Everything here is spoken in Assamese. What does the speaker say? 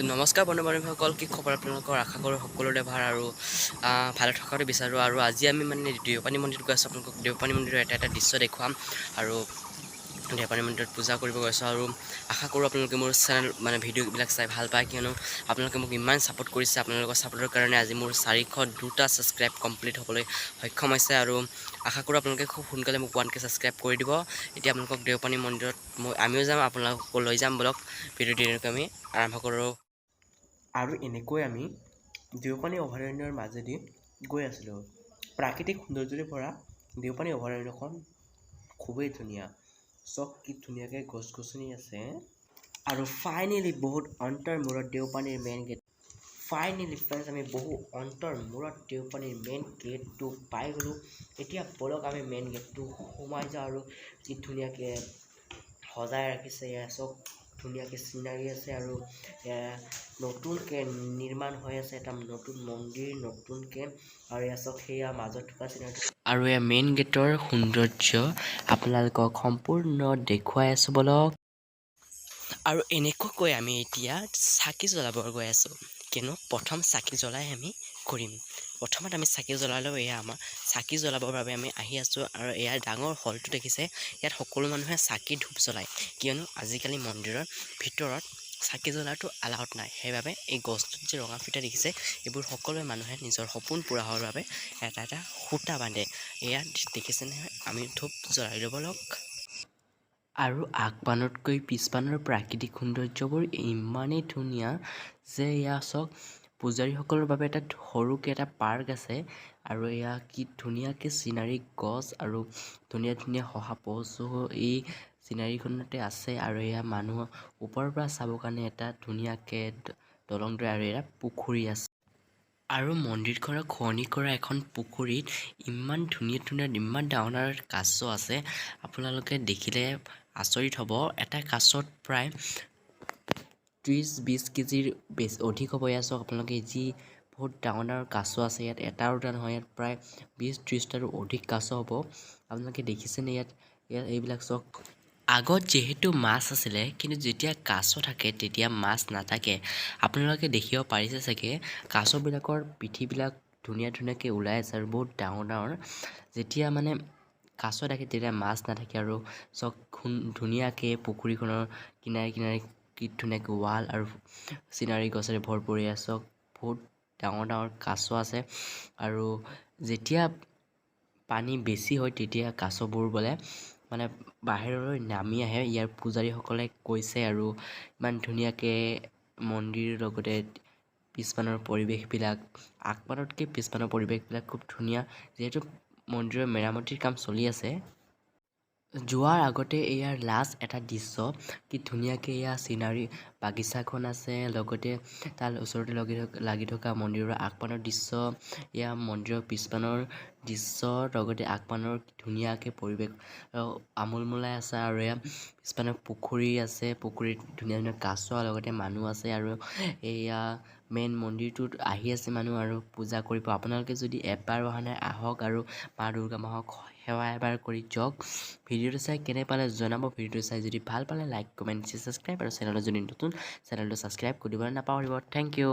নমস্কাৰ বন্ধু বান্ধৱীসকল, কি খবৰ আপোনালোকৰ? আশা কৰোঁ সকলোৰে ভাল আৰু ভালে থকাটো বিচাৰোঁ। আৰু আজি আমি মানে দেওপানী মন্দিৰত গৈ আছোঁ। আপোনালোকক দেওপানী মন্দিৰৰ এটা এটা দৃশ্য দেখুৱাম আৰু দেওপানী মন্দিৰত পূজা কৰিব গৈছোঁ। আৰু আশা কৰোঁ আপোনালোকে মোৰ চেনেল মানে ভিডিঅ'বিলাক চাই ভাল পায়, কিয়নো আপোনালোকে মোক ইমান ছাপোৰ্ট কৰিছে। আপোনালোকৰ ছাপোৰ্টৰ কাৰণে আজি মোৰ 402টা ছাবস্ক্ৰাইব কমপ্লিট হ'বলৈ সক্ষম হৈছে আৰু আশা কৰোঁ আপোনালোকে খুব সোনকালে মোক 1K subscribe কৰি দিব। এতিয়া আপোনালোকক দেওপানী মন্দিৰত মই আমিও যাম, আপোনালোককো লৈ যাম। ব'লক, ভিডিঅ'টো এনেকৈ আমি আৰম্ভ কৰোঁ। আৰু এনেকৈ আমি দেওপানী অভয়াৰণ্যৰ মাজেদি গৈ আছিলোঁ। প্ৰাকৃতিক সৌন্দৰ্যৰে ভৰা দেওপানী অভয়াৰণ্যখন খুবেই ধুনীয়া। চাওক, কি ধুনীয়াকৈ গছ গছনি আছে। আৰু ফাইনেলি বহুত অন্তৰ মূৰত দেওপানীৰ মেইন গেট। ফাইনেলি ফ্ৰেণ্ডছ, আমি বহু অন্তৰ মূৰত দেওপানীৰ মেইন গেটটো পাই গ'লোঁ। এতিয়া ব'লক, আমি মেইন গেটটো সোমাই যাওঁ। আৰু কি ধুনীয়াকৈ সজাই ৰাখিছে এয়া চাওক। ধুনীয়াকৈ চিনাৰী আছে আৰু নতুনকৈ নিৰ্মাণ হৈ আছে এটা নতুন মন্দিৰ নতুনকৈ। আৰু এয়া চাওক, সেয়া মাজত থকা চিনাৰীটো। আৰু এয়া মেইন গেটৰ সৌন্দৰ্য আপোনালোকক সম্পূৰ্ণ দেখুৱাই আছোঁ, ব'লক। আৰু এনেকুৱাকৈ আমি এতিয়া চাকি জ্বলাব গৈ আছোঁ, কিয়নো প্ৰথম চাকি জ্বলাই আমি কৰিম। প্ৰথমত আমি চাকি জ্বলাই লওঁ। এয়া আমাৰ চাকি জ্বলাবৰ বাবে আমি আহি আছোঁ। আৰু এয়া ডাঙৰ হলটো দেখিছে, ইয়াত সকলো মানুহে চাকি ধূপ জ্বলায়, কিয়নো আজিকালি মন্দিৰৰ ভিতৰত চাকি জ্বলাটো এলাউড নাই। সেইবাবে এই গছটোত যে ৰঙা ফিটা দেখিছে, এইবোৰ সকলোৱে মানুহে নিজৰ সপোন পূৰা হোৱাৰ বাবে এটা এটা সূতা বান্ধে। এয়া দেখিছে নহয়, আমি ধূপ জ্বলাই ল'ব লওক। আৰু আগপানতকৈ পিছপানৰ প্ৰাকৃতিক সৌন্দৰ্যবোৰ ইমানেই ধুনীয়া যে এয়া চাওক, পূজাৰীসকলৰ বাবে এটা সৰুকৈ এটা পাৰ্ক আছে। আৰু এয়া কি ধুনীয়াকৈ চিনাৰী গছ আৰু ধুনীয়া ধুনীয়া শহাপহু এই চিনাৰীখনতে আছে। আৰু এয়া মানুহ ওপৰৰ পৰা চাবৰ কাৰণে এটা ধুনীয়াকৈ দলং দৰে। আৰু এয়া পুখুৰী আছে আৰু মন্দিৰখনক শুৱনি কৰা এখন পুখুৰীত ইমান ধুনীয়া ধুনীয়া, ইমান ডাঙৰ ডাঙৰ কাছ আছে, আপোনালোকে দেখিলে আচৰিত হ'ব। এটা কাছত প্ৰায় 30-20 কেজিৰ বেছি অধিক হ'ব। এয়া চাওক আপোনালোকে, যি বহুত ডাঙৰ ডাঙৰ কাছ আছে ইয়াত। এটা দুটা নহয়, ইয়াত প্ৰায় 20-30টাৰো অধিক কাছ হ'ব। আপোনালোকে দেখিছেনে ইয়াত? ইয়াত এইবিলাক চাওক। আগত যিহেতু মাছ আছিলে, কিন্তু যেতিয়া কাছ থাকে তেতিয়া মাছ নাথাকে। আপোনালোকে দেখিব পাৰিছে চাগে, কাছবিলাকৰ পিঠিবিলাক ধুনীয়া ধুনীয়াকৈ ওলাই আছে আৰু বহুত ডাঙৰ ডাঙৰ। যেতিয়া মানে কাছ থাকে তেতিয়া মাছ নাথাকে। আৰু চাওক, ধুনীয়াকৈ পুখুৰীখনৰ কিনাৰে কিনাৰে কি ধুনীয়াকৈ ৱাল আৰু চিনাৰী গছেৰে ভৰপূৰ। এয়া চাওক, বহুত ডাঙৰ ডাঙৰ কাছ আছে। আৰু যেতিয়া পানী বেছি হয় তেতিয়া কাছবোৰ বোলে মানে বাহিৰলৈ নামি আহে, ইয়াৰ পূজাৰীসকলে কৈছে। আৰু ইমান ধুনীয়াকৈ মন্দিৰৰ লগতে পিছপানৰ পৰিৱেশবিলাক, আগপানতকৈ পিছপানৰ পৰিৱেশবিলাক খুব ধুনীয়া। যিহেতু মন্দিৰৰ মেৰামতিৰ কাম চলি আছে। যোৱাৰ আগতে ইয়াৰ লাষ্ট এটা দৃশ্য, কি ধুনীয়াকৈ এয়া চিনাৰী বাগিচাখন আছে, লগতে তাৰ ওচৰতে লাগি থকা মন্দিৰৰ আগপানৰ দৃশ্য। এয়া মন্দিৰৰ পিছপানৰ দৃশ্য, লগতে আগপানৰ ধুনীয়াকৈ পৰিৱেশ আমোলমোলাই আছে। আৰু এয়া পিছপানৰ পুখুৰী আছে, পুখুৰীত ধুনীয়া ধুনীয়া কাছ, লগতে মানুহ আছে। আৰু এয়া মেইন মন্দিৰটোত আহি আছে মানুহ আৰু পূজা কৰিব। আপোনালোকে যদি এবাৰ অহা নাই, আহক আৰু মা দুৰ্গা মাহক সেৱা এবাৰ কৰি যাওক। ভিডিঅ'টো চাই কেনে পালে জনাব। ভিডিঅ'টো চাই যদি ভাল পালে লাইক, কমেণ্ট, ছাবস্ক্ৰাইব আৰু চেনেলত যদি নতুন, চেনেলটো ছাবস্ক্ৰাইব কৰি দিবলৈ নাপাহৰিব। Thank U.